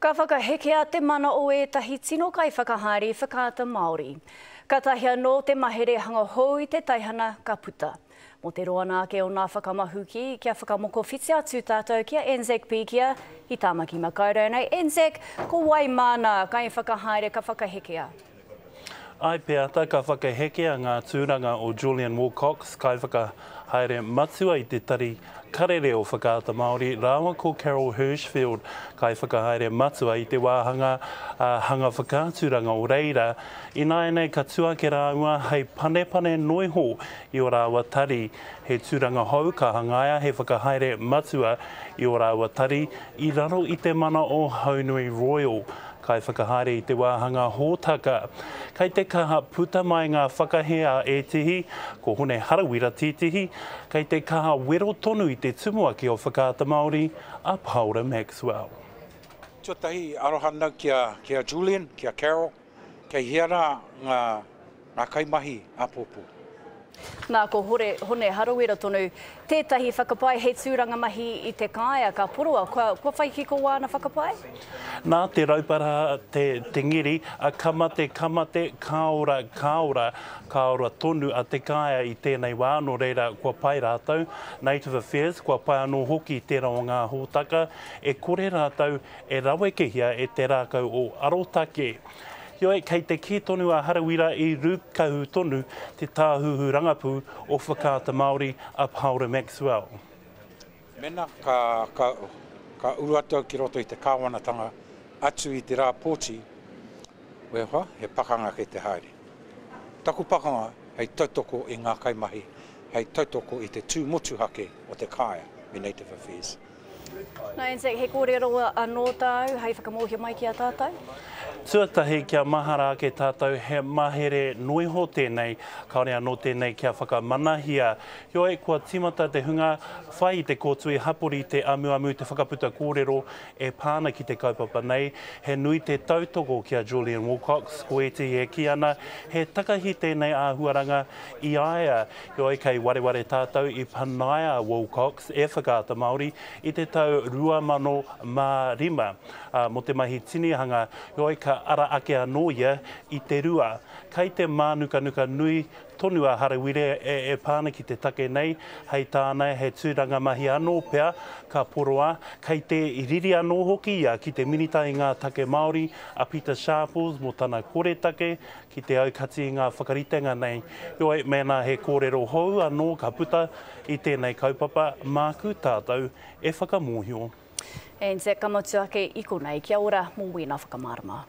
Ka whakahekea te mana o ētahi tino kaiwhakahaere whakaata Māori. Katahi anō te mahere hanga hou i te teihana ka puta. Mō te roana ake o nā whakamahuki, kia whakamokowhiti atu tātou ki a Anzac Pikia i Tāmaki Makaurau nei. Anzac, ko wai mā nā kaiwhakahaere ka whakahekea? I Peata ka whakahekea ngā tūranga o Julian Wilcox, kaiwhakahaere matua i te tari karere o Whakaata Māori, rāua ko Carol Hirschfield, kaiwhakahaere matua i te wāhanga hanga whakaaturanga o reira. Ināianei ka tū ake rāua hei panepane noiho i ō rāua tari. He tūranga hou ka hangaia hei whakahaere matua i ō rāua tari i raro i te mana o Haunui Royal. Kaiwhakahaere i te wāhanga hōtaka. Kei te kaha puta mai ngā whakahē a ētehi, ko Hone Harawira tētehi, kei te kaha wero tonu i te tumuaki o Whakaata Māori, a Paora Maxwell. Tuatahi, aroha nau ki a Julian, ki a Carol, kei hea rā ngā kaimahi āpōpō? Nā, ko Hore, Hone Harawira tonu tētahi whakapae he tūranga mahi i te kāea ka poroa, kua, kua whai kiko wāna whakapae? Nā te rauparaha te, te ngeri, a ka mate, ka mate, ka ora, ka ora, ka ora tonu a Te Kāea i tēnei wā, nō reira kua pai rātou. Native Affairs, kua pai anō hoki tērā o ngā hōtaka, e kore rātou e rawekehia e te rākau o Arotake. Heoi, kei te kī tonu a Harawira i rūkahu tonu te tāhuhu rangapū o Whakaata Māori a Paora Maxwell. Mena ka, ka, ka uru atu au ki roto i te kāwanatanga atu i te rā pōti, wehoa, he pakanga kei te haere. Taku pakanga hei tautoko i ngā kaimahi, hei tautoko i te tū motuhake o te kāea me Native Affairs. Nā Anzac, he kōrero anō tāu hei whakamōhio mai ki a tātou? Tuatahi, kia mahara ake tātou he mahere noiho tēnei, kāore anō tēnei kia whakamanahia. Heoi, kua tīmata te hunga whai i te kōtui hapori te amuamu te whakaputa kōrero e pā ana ki te kaupapa nei. He nui te tautoko ki a Julian Wilcox, ko ētehi e kī ana he takahi tēnei āhuaranga i a ia. Heoi, kei wareware tātou i panaia a Wilcox e Whakaata Māori i te tau 2005 mō te mahi tinihanga, heoi ka ara ake anō ia i te rua. Kei te mānukanuka nui tonu a Harawire e pā ana ki te take nei, hei tāna he tūranga mahi anō pea ka poroa, kei te riri anō hoki ia ki te Minita i ngā Take Māori a Pita Sharples mō tana koretake ki te aukati i ngā whakaritenga nei. Heoi, mēnā he kōrero hou anō ka puta i tēnei kaupapa, māku tātou e whakamōhio. Anzac, ka motu ake i konei. Kia ora mō wēnā whakamārama.